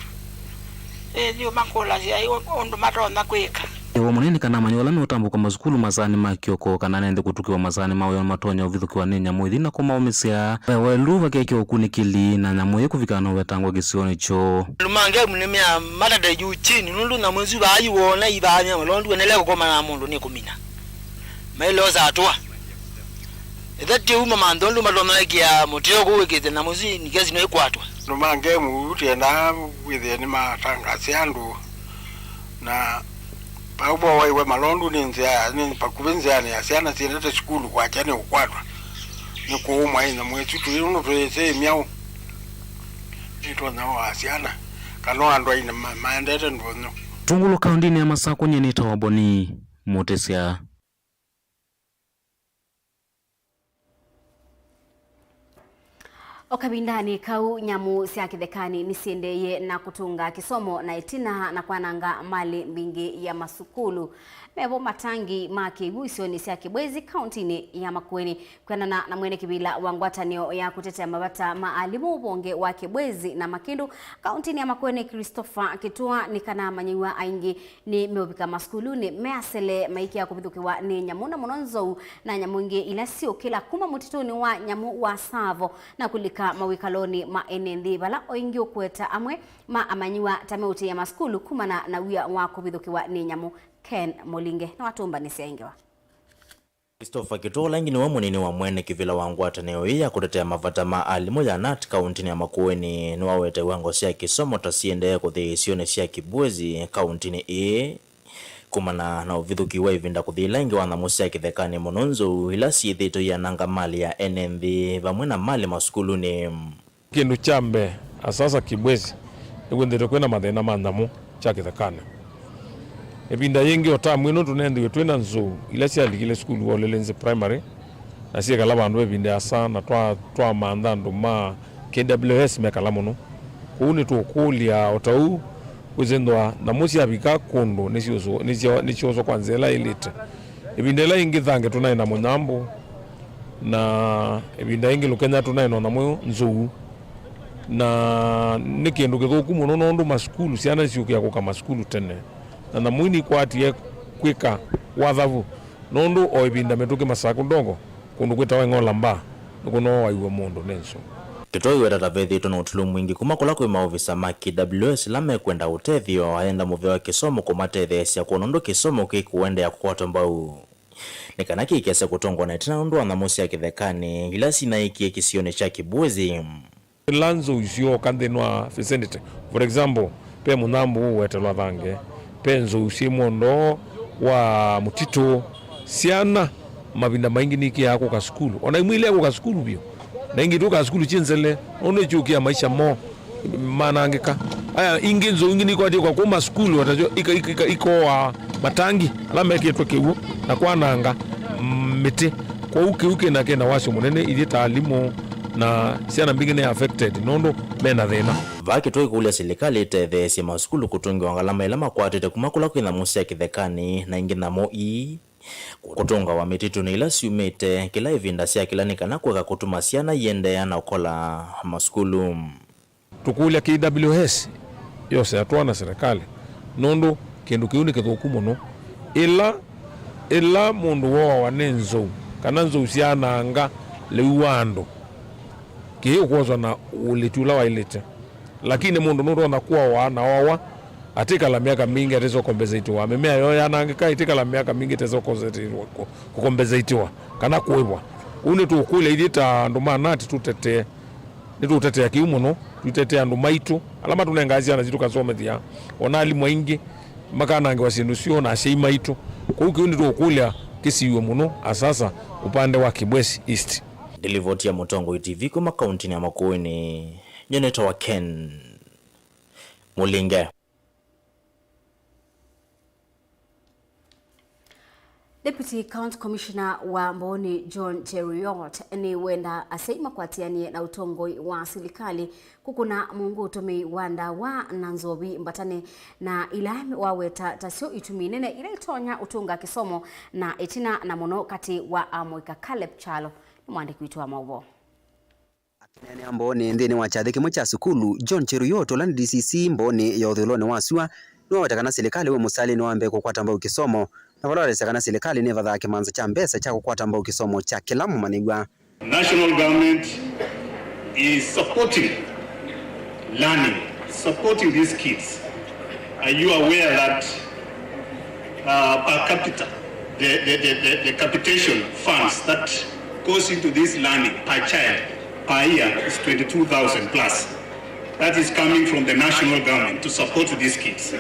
Ĩthyũ makũlasya ĩ ũ-, ũndũ matonya kwĩka. Ĩvo mũnini kana amanyĩw'a ala meũtambũka masukulu masaanĩ ma kĩoko kana nende kũtukĩwa masaanĩ ma wĩa matonya ũvithũkĩwa nĩ nyamũ ithi na kũmaũmĩsya. Ve waĩlu vakekĩwa ũkunĩkĩli na nyamũ ĩĩ kũvika na ũvetangwa kĩsionĩ kyoo. Andũ ma ngemu nĩmea matate juu chini nũndũ nyamũ isu vaa iwona ivaa malondu endelee kũkomana na mũndũ nĩ kũmina. Mailoosa atũa. Ĩthe ti ũu mamantha ũndũ matonya ĩkĩa mũteo kũu ĩkĩte nyamũ isu nikesi no ikwatwa. Andũ ma ngemu tiendaa wĩthĩe nĩmatangasya andũ na Vau vo waiwe malondu nĩ nzĩa ya, nĩ vakuvĩ nzĩanĩ ya syana syendete sukulu kwakya nĩ ũkwatwa nĩ kũũmwa ĩ nyamũ ĩsu tũi nũndũ twĩsĩ ĩ myaũ. Nĩtwonyawa syana kana o andũ aine ma-, maendete ndũnyũ. Tũngũlũ kaũndĩnĩ ya Masakũ nyie nĩtawa Boni Mũtĩsya. O kavindanĩ kau, nyamũ sya kĩthekanĩ nĩsiendeeie na kũtũnga kĩsomo na ĩtina na kwananga malĩ mbingĩ ya masukulu. Mevo matangi ma kĩw'ũ isionĩ sya Kĩbwezi, kaũntĩnĩ ya Makueni. Kwĩanana na mwene kĩvĩla wa ngwatanĩo ya kũtetea mavata ma alimũ ũvonge wa Kĩbwezi na Makĩndũ, kaũntĩnĩ ya Makueni, Christopher Kĩtũa, nĩ kana amanyĩw'a aingĩ nĩmeũvika masukulunĩ measele maikĩa kũvithũkĩwa nĩ nyamũ, na mũno nzou na nyamũ ingĩ ila siũkĩla kuma mũtitũnĩ wa nyamũ wa Tsavo na kũlika mawĩkalonĩ ma ene nthĩ, vala o ĩngĩ ũkweta amwe ma amanyĩw'a ta meũtĩĩa masukulu kumana na wia wa kũvithũkĩwa nĩ nyamũ. Ken Mũlinge nĩwatũmbanĩsya ĩ ngewa. Christopher Kĩtũa, ũla ĩngĩ nĩwe mũnini wa mwene kĩvĩla wa ngwatanĩo ĩĩ ya kũtetea mavata ma alimũ ya nat kaũntĩnĩ ya Makueni, nĩwaweta iwango sya kĩsomo ta siendee kũthi isionĩ sya Kibwezi kaũntĩnĩ ĩĩ. Kumana na ũvithũki wa ĩvinda kũthi ĩla ĩngĩ wa nyamũ sya kĩthekanĩ, mũno nzou ila syĩthĩĩtwe iananga malĩ ya ene nthĩ vamwe na malĩ masukulunĩ. Kĩndũ kya mbee, Asasa Kibwezi nĩkwĩthĩĩtwe kwĩna mathĩna ma nyamũ kya kĩthekanĩ. Ĩvinda yĩngĩ o tamu ĩno tũnendiwe twĩna nzou ila syalikile sukulu wa Ulelenzi Primary na syekala vandũ ve ĩvinda ĩasa, na twa-, twamantha andũ ma K W S mekala mũno. Kwoou nĩtũkũlya o ta ũu, kwĩsĩnthwa nyamũ syavika kũndũ nĩsyũsũ-, nĩsyo-, nĩsyũswa kwa nzĩa ĩla ĩlĩte. Ĩvinda ĩla yĩngĩ Thange tũnaĩ na mũnyambũ, na ĩvinda yĩngĩ Lũkenya tũnaĩ na nyamũ nzou. Na nĩ kĩndũ kĩthũku mũno nũndũ masukulu, syana nĩsyũkĩa kũka masukulu tene, na nyamũ ii nikwatie kwĩka wathavu, nũndũ o ĩvinda mĩtũkĩ Masaku Ndogo, kũndũ kwĩtawa Ing'ola Mbaa, nĩkũnoowaiwe mũndũ nĩ nzou. Kĩtoi weta ta vethĩĩtwe na ũtulu mwingĩ kuma kũla kwĩ maovisa ma K W S ala mekwenda ũtethyo, ayenda mũvea wa kĩsomo kũmatetheesya kwona ũndũ kĩsomo kĩkũendeea kũkwatwa mbau, nĩ kana kĩikese kũtongwa na ĩtina nũndũ wa nyamũ sya kĩthekanĩ ila sinaĩkie kĩsionĩ kya Kibwezi. Ĩla nzou syooka nthĩnĩ wa vicinity, for example, ve mũnyambũ ũũwetelwa Thange, ve nzou syĩ mwondoo wa mũtitũ, syana mavinda maingĩ nikĩaa kũka sukulu. O na imwe ilea kũka sukulu vyũ, na ingĩ itũkaa sukulu kyĩ nzele, nũndũ ikyũkĩa maisha moo manangĩka. Aya, ingĩ nzou ingĩ nikwatie kwa kuma sukulu, o takyo ika-, ika-, ika-, ikooaa matangi ala mekĩtwe kĩw'ũ na kwananga, mm, mĩtĩ. Kwoou kĩu kĩna, kĩna wasyo mũnene ithyĩ ta alimũ, na syana mbingĩ nĩ affected nũndũ mena thĩna. Vaa Kĩtoi kũlya silikalĩ ĩtetheesye masukulu kũtũngĩwa ngalama ila makwatĩte kuma kũla kwĩ nyamũ sya kĩthekanĩ na ingĩ nyamũ ii kũtũngawa mĩtitũnĩ ila syumĩte kĩla ĩvinda sya kĩla nĩ kana kũeka kũtuma syana iendeea na ũkola masukulu. Tũkũlya K W S yose atwaa na silikalĩ, nũndũ kĩndũ kĩu nĩ kĩthũku mũno. Ĩla, ĩla mũndũ wooawa nĩ nzou, kana nzou syananga lĩu wa andũ, kĩĩ ũkwoswa na ũlĩti ũla waĩlĩte. Lakini mũndũ nũtonya kũawa na oawa, atĩkala myaka mingĩ atesa kũkombesetiwa. Mĩmea yoo yanangĩka, ĩtĩkala myaka mingĩ ĩtesa kũkombesetiwa, kũ-, kũkombesetiwa, kana kũĩvwa. Ũu nĩtũkũlya ithyĩ ta andũ ma nati tũtetee. Nĩtũũtetea kĩu mũno, tũitetea andũ maitũ, ala matũnengaa syana sitũ kasomethya. O na alimũ aingĩ makanangĩwa syĩndũ syoo na asyai maitũ. Kwoou kĩu nĩtũũkũlya kĩsiw'e mũno Asasa upande wa Kibwezi East. Ndilivoti ya Mũtongoi T V kuma kauntinĩ ya Makueni, nyie nĩtawa Ken Mũlinge. Deputy County Commissioner wa Mbooni John Cheruiyot nĩwenda asyai makwatĩanĩe na ũtongoi wa silikalĩ kũkũna mũngũ ũtũmĩi wa ndawa na nzovi mbatanĩ na ila waweta tasyo itumi nene ila itonya ũtũnga kĩsomo na ĩtina na mũno katĩ wa amũika. Caleb Kyalo nĩ mwandĩki witũ wa maũvoo. Akĩneenea Mbooni nthĩnĩ wa kyathĩ kĩmwe kya sukulu, John Cheruiyot, ũla nĩ D C C Mbooni ya ũthũĩlonĩ wa syũa, nĩwaweta kana silikalĩ wĩ mũsalĩnĩ wa mbee kũkwata mbau kĩsomo, na vala walesya kana silikalĩ nĩvathaa kĩmanza kya mbesa kya kũkwata mbau kĩsomo kya kĩla mũmanyĩw'a. National government is supporting learning, supporting these kids. Are you aware that, uh, per capita, the, the, the, the, the capitation funds that goes into this learning per child per year is twenty-two thousand plus? That is coming from the national government to support these kids.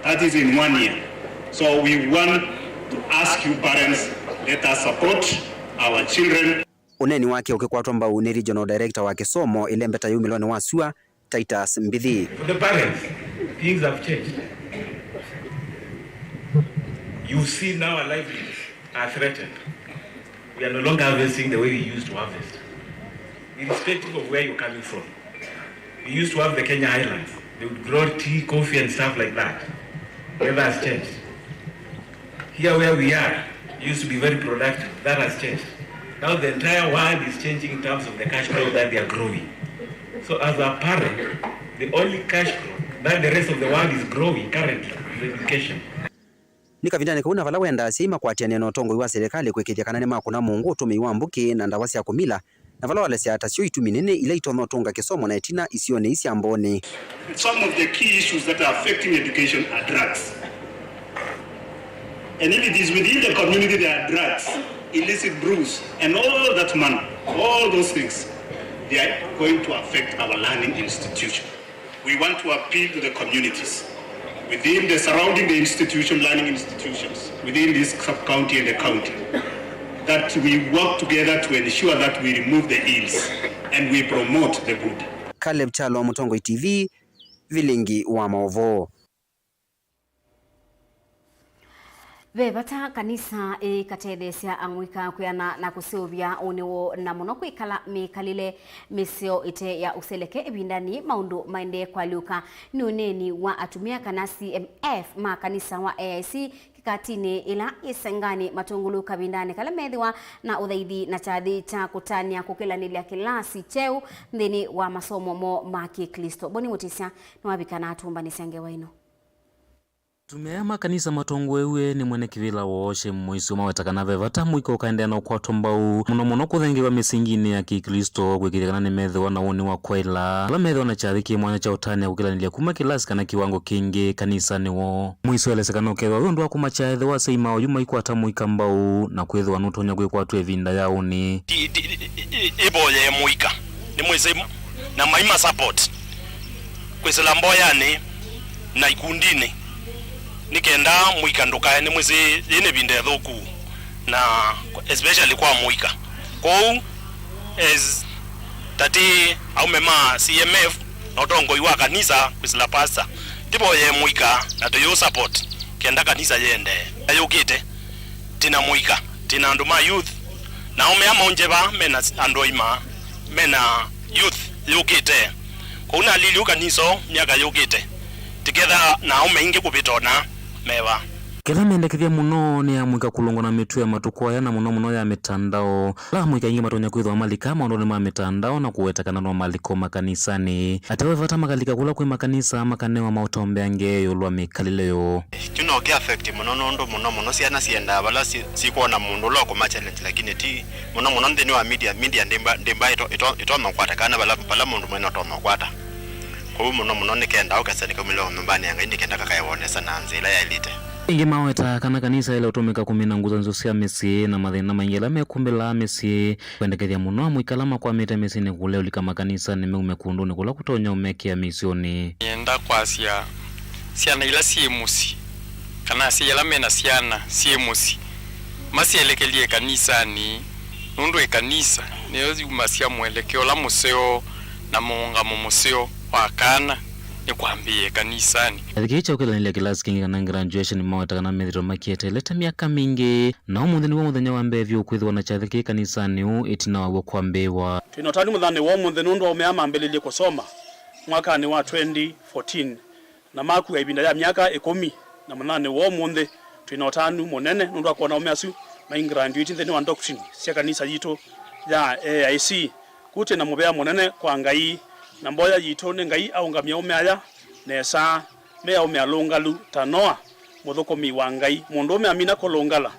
That is in one year. So we want to ask you parents, let us support our children. Ũneeni wake ũkĩkwatwa mbau nĩ Regional Director wa kĩsomo ĩlembeta yumĩlonĩ wa syũa, Titus Mbithi. For the parents, things have changed. You see now our livelihoods are threatened. We are no longer harvesting the way we used to harvest, irrespective of where you're coming from. We used to have the Kenya Highlands. They would grow tea, coffee, and stuff like that. Weather has changed. Here where we are used to be very productive. That has changed. Now the entire world is changing in terms of the cash crop that they are growing. So as a parent, the only cash crop that the rest of the world is growing currently is education. Nĩ kavindanĩ kau na vala wendaa asyai makwatĩanĩe na ũtongoi wa silikalĩ kũĩkĩĩthya kana nĩmakũna mũngũ ũtũmĩi wa mbũkĩ na ndawa sya kũmila, na vala walesya atasyo itumi nene ila itonya ũtũnga kĩsomo na ĩtina isionĩ ii sya Mbooni. Some of the key issues that are affecting education are drugs. And if it is within the community, there are drugs, illicit brews, and all that money, all those things, they are going to affect our learning institution. We want to appeal to the communities. within the surrounding the institution, learning institutions, within this sub-county and the county, that we work together to ensure that we remove the ills and we promote the good. Caleb Kyalo, Mũtongoi T V, Vilingi wa Maũvoo. Ve vata kanisa ĩkatetheesya amũika kwĩana na kũseũvya ũnĩ woo, na mũno kwĩkala mĩkalĩle mĩseo ĩte ya ũseleke ĩvindanĩ maũndũ maendee kũalyũka. Nĩ ũneeni wa atumĩa kana C M F ma kanisa wa A I C kĩkatinĩ ĩla yĩ Senganĩ matũngũlũ kavindanĩ kala methĩwa na ũthaithi na kyathĩ kya kũtanĩa kũkĩlanĩlya kĩlasi kyeũ nthĩnĩ wa masomo moo ma Kĩklĩsto. Boni Mũtĩsya nĩwavika na atũmbanĩsya ngewa ĩno. Atumĩa aya ma kanisa matongoew'e nĩ mwene kĩvĩla woo Shame Mũisyo maweta kana ve vata mũika ũkaendeea na ũkwatwa mbau, mũno mũno kũthengeew'a mĩsinginĩ ya Kĩklĩsto, kwĩkĩĩthya kana nĩmethĩwa na woni wa kwaĩla vala methĩwa na kyathĩ kĩ mwanya kya ũtanĩa kũkĩlanĩlya kuma kĩlasi kana kĩwango kĩngĩ kanisanĩ woo. Mũisyo elesya kana ũkethĩwa wĩ ũndũ wa kũmakya ethĩwa asyai ma oyu maikwata mũika mbau na kwĩthĩwa nũtonya kwĩkwatw'a ĩvinda ya ũnĩ. Ti- ti- i- i- ĩvoyee mũika, nĩmwĩsĩ, na maima support kwĩsĩla mboyanĩ na ikundinĩ, nĩ kenda mũika ndũkae, nĩmwĩsĩ yĩ nĩ ĩvinda ĩthũku, na especially kwa mũika. Kwoou as tatĩ aume ma C M F na ũtongoi wa kanisa kwĩsĩla pastor, tĩvoyee mũika na tũyũ support kenda kanisa yĩendee. Yũkĩte tĩna mũika, tĩna andũ ma youth, na aũme aa maũnje vaa mena s- andũ aima, mena youth yũkĩte. Kwoou nalili ũ kanisa ũũ myaka yũkĩte, tĩketha na aũme aingĩ kũvĩta ona me vaa. Kĩla mendekethya mũno nĩ amũika kũlũngwa na mĩtuo ya matukũ aya, na mũno mũno ya mĩtandao. Ala amũika aingĩ matonya kwĩthĩwa malika maũndũnĩ ma mĩtandao na kũweta kana no malika o makanisanĩ. Ateo ve vata makalika kũla kwĩ makanisa makanewa maũtombea ngewa ĩũlũ wa mĩkalĩle yoo. Kyu no kĩ affect mũno nũndũ mũno mũno syana siendaa vala si- sikwona mũndũ ũla ũkũma challenge, lakini ti mũno mũno nthĩnĩ wa media. Media ndĩmba ndĩmba ĩto- ĩto- ĩtonya ũkwata kana vala vala mũndũ mwene ũtonya ũkwata. Kwoou mũno mũno nĩkendaa ũkesa nĩkaumĩlwa nyũmbanĩ ya Ngai nĩkenda kakaewonesa na nzĩa ĩla yaĩlĩte. Ĩngĩ maweta kana kanisa ĩla ũtũmĩka kũmina nguthanzyo sya mĩsyĩ na mathĩna maingĩ ala mekumbĩlaa mĩsyĩ, kwendekethya mũno amũika ala makwamĩte mĩsyĩnĩ kũlea ũlika makanisanĩ meume kũndũnĩ kũla kũtonya ũmekĩa mĩsyonĩ. Nĩenda kwasya syana ila syĩ mũsyĩ, kana asyai ala mena syana syĩ mũsyĩ, masyelekelye ĩkanisanĩ, nũndũ ĩkanisa nĩyo yumasya mwelekeo ũla mũseo na mũũngamo mũseo wa kana nĩ kwambĩĩa ĩkanisanĩ. Kyathĩ kĩĩ kya ũkĩlanĩlya kĩlasi kĩngĩ kana graduation maweta kana methĩtwe makĩeteelete myaka mingĩ, na ũmũnthĩ nĩw'o mũthenya wa mbee vyũ kwĩthĩwa na kyathĩ kĩĩ kanisanĩ ũũ ĩtina wa w'o kwambĩĩwa. Twĩ na ũtanu mũthanĩ wa ũmũnthĩ nũndũ aũme aa mambĩlĩlye kũsoma mwakanĩ wa twenty fourteen na makua ĩvinda ya myaka ĩkũmi, na mũthanĩ wa ũmũnthĩ twĩ na ũtanu mũnene nũndũ wa kwona aũme asu mai graduate nthĩnĩ wa doctrine sya kanisa yitũ ya A I C. Kũu twĩ na mũvea mũnene kwa Ngai, na mboya yitũ nĩ Ngai aũngamye aũme aya nesa, me aũme alũngalu ta Noa, mũthũkũmi wa Ngai. Mũndũũme amina kũlũngala,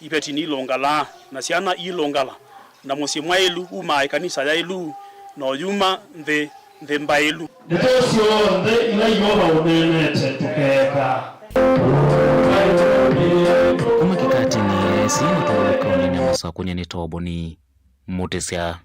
iveti nilũngalaa, na syana iilũngala, na mũsyĩ mwaĩlu wumaa ĩkanisa yaĩlu, na ũyuma nthĩ, nthĩ mbaĩlu. Ndeto syonthe ila Yeova ũneenete tũkeeka. Kuma kĩkatinĩ, esi matũngũlũka ũnene masakũnye nĩ Toboni Mũtĩsya.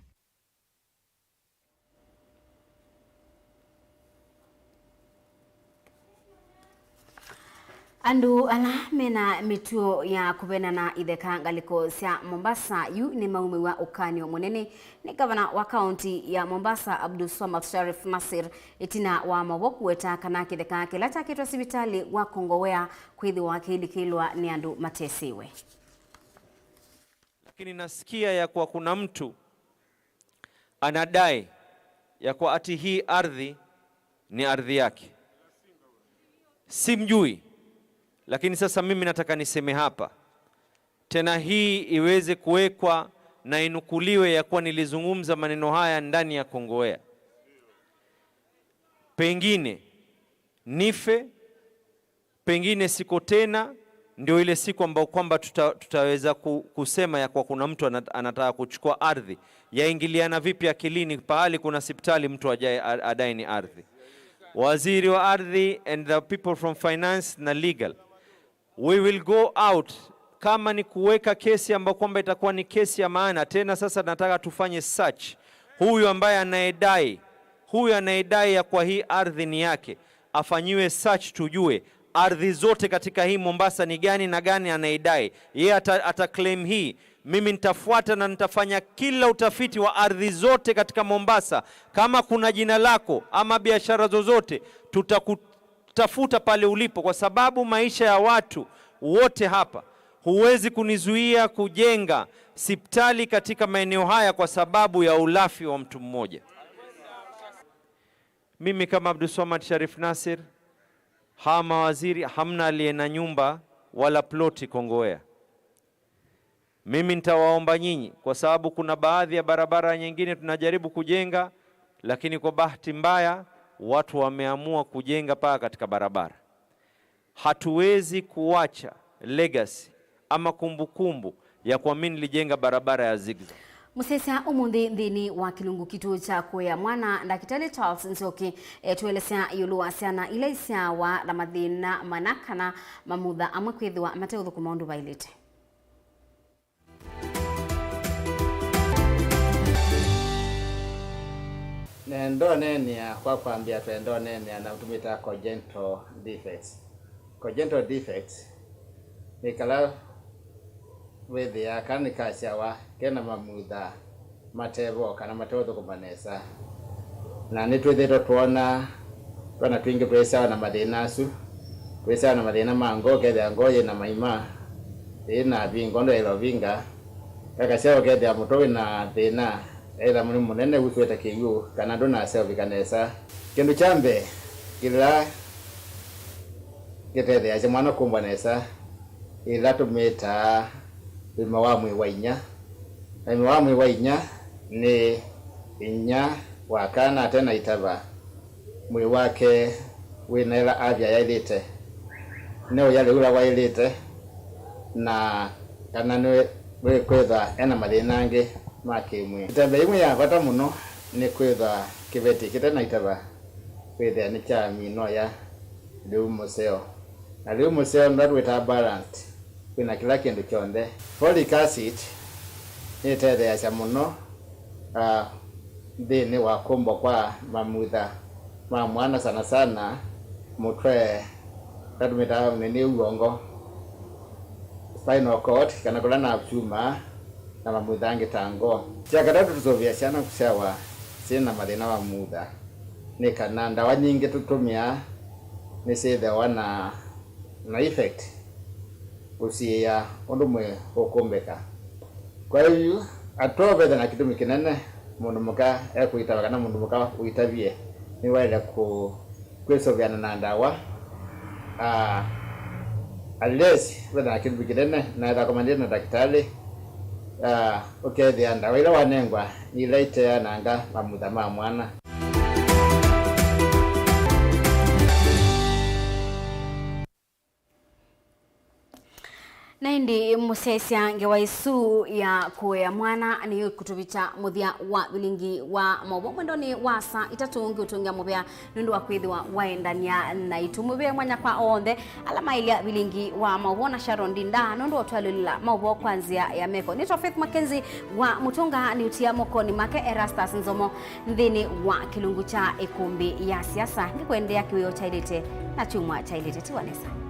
Andũ ala mena mĩtuo ya kũvenana itheka ngalĩko sya Mombasa yu nĩmaumĩw'a ũkany'o mũnene nĩ ngavana wa kaunti ya Mombasa, Abdulswamad Sharif Nasir, ĩtina wa maũvoo kũweta kana kĩtheka kĩla kyakĩtwe sivitalĩ wa Kongowea kwĩthĩwa kĩilikĩlwa nĩ andũ matesĩwe. Lakini nasikia ya kuwa kuna mtu anadai ya kuwa ati hii ardhi ni ardhi yake. Simjui, lakini sasa mimi nataka niseme hapa. Tena hii iweze kuwekwa na inukuliwe ya kuwa nilizungumza maneno haya ndani ya Kongowea. Pengine nife, pengine siko tena, ndio ile siku ambayo kwamba tuta-, tutaweza ku-, kusema ya kuwa kuna mtu ana-, anataka kuchukua ardhi. Yaingiliana vipi akilini pahali kuna sipitali mtu ajae-, a-, adai ni ardhi? Waziri wa ardhi and the people from finance na legal. We will go out. Kama ni kuweka kesi ambayo kwamba itakuwa ni kesi ya maana, tena sasa nataka tufanye search. Huyu ambaye anayedai, huyu anayedai ya kwa hii ardhi ni yake, afanyiwe search tujue ardhi zote katika hii Mombasa ni gani na gani anaidai. Yeye ata, ata claim hii. Mimi nitafuata na nitafanya kila utafiti wa ardhi zote katika Mombasa. Kama kuna jina lako ama biashara zozote, tutakutafuta pale ulipo, kwa sababu maisha ya watu wote hapa, huwezi kunizuia kujenga sipitali katika maeneo haya kwa sababu ya ulafi wa mtu mmoja. Mimi kama Abdulswamad Sharif Nasir, hawa mawaziri, hamna aliye na nyumba wala ploti Kongowea. Mimi nitawaomba nyinyi, kwa sababu kuna baadhi ya barabara nyingine tunajaribu kujenga, lakini kwa bahati mbaya watu wameamua kujenga paa katika barabara. Hatuwezi kuacha legacy ama kumbukumbu ya kwa mimi nilijenga barabara ya zigzag. Mũsyaĩĩsya ũmũnthĩ nthĩnĩ wa kĩlungu kitũ kya kũea mwana, Ndakĩtalĩ Charles Nzioki etũelesya ĩũlũ wa syana ila isyawa na mathĩna mana kana mamutha amwe kwĩthĩwa mateũthũkũma ũndũ vaĩlĩte. Nendoneenea kwa kwambĩa twendoneenea na tũmĩtaa congenital defects. Congenital defects nĩ kala wĩthĩaa kana nĩkasyawa kena mamutha matevo kana mateũthũkũma nesa. Na nĩtwĩthĩĩtwe twoona twana twingĩ twĩsyawa na mathĩna asu. Twĩsyawa na mathĩna ma ngoo, ũkethĩa ngoo yĩ na maima, ĩĩ na vinga ũndũ yaĩle ũvinga. Kakasyawa ũkethĩa mũtwe wĩ na thĩna, either nĩ mũnene ũsũĩte kĩw'ũ kana ndũnasya ũvika nesa. Kĩndũ kya mbee kĩla kĩtetheeasya mwana kũmbwa nesa, ĩla tũmĩtaa ũima wa mwĩĩ wa inyia. Na ũima wa mwĩĩ wa inyia nĩ inyia wa kana ate na itava, mwĩĩ wake wĩ na ĩla avya yaĩlĩte, nĩ ũya lĩu ũla waĩlĩte, na kana nĩ, nĩwĩkwĩthwa e na mathĩna angĩ ma kĩmwĩĩ. Ĩtambya yĩmwe ya vata mũno nĩ kwĩthwa kĩveti kĩte na itava wĩthĩa nĩkyamina ũya lĩu mũseo. Na lĩu mũseo nĩla twĩtaa balanced, wĩ na kĩla kĩndũ kyonthe. Folic acid nĩtetheeasya mũno, ah, nthĩnĩ wa kũmbwa kwa mamutha ma mwana, sana sana mũtwe, ũla tũmĩtaa ũnenĩ w'ongo, spinal cord, kana kũla navu syumaa, na mamutha angĩ ta ngoo. Kya katatũ, tũsũvĩaa syana kũsyawa syĩ na mathĩna ma mamutha nĩ kana ndawa nyingĩ tũtũmĩaa nĩsyĩthĩawa na, na effect kũsiĩĩa ũndũ mwĩĩ ũkũmbĩka. Kwa yu, atovethe na kĩtumi kĩnene mũndũ mũka ekũitava kana mũndũ mũka ũitavie nĩwaĩle kũ-, kwĩsũvĩana na ndawa, ah, unless wĩthĩa na kĩtumi kĩnene na etha kũmanĩte na ndakĩtalĩ, ah, ũkethĩa ndawa ila wanengwa nĩ ila iteananga mamutha ma mwana. Na ĩndĩ mũsyaĩĩsya ngewa ĩsu ya kũea mwana nĩyo ĩkũtũvikya mũthya wa vilingi wa maũvoo mwendonĩ wa saa itatũ. Ngĩũtũngĩa mũvea nũndũ wa kwĩthĩwa waendany'a naitũ. Mũvea mwanya kwa onthe ala maĩlya vilingi wa maũvoo na Sharon Dinda nũndũ wa ũtwalĩlĩla maũvoo kwa nzĩa ya meko. Nĩtwa Faith Mackenzie wa Mũtũnga, nĩũtia mokonĩ make Erastus Nzomo nthĩnĩ wa kĩlungu kya ĩkũmbĩ ya siasa. Ngĩkũendeea kĩwĩoo kyaĩlĩte na kyumwa kyaĩlĩte. Tiwa nesa.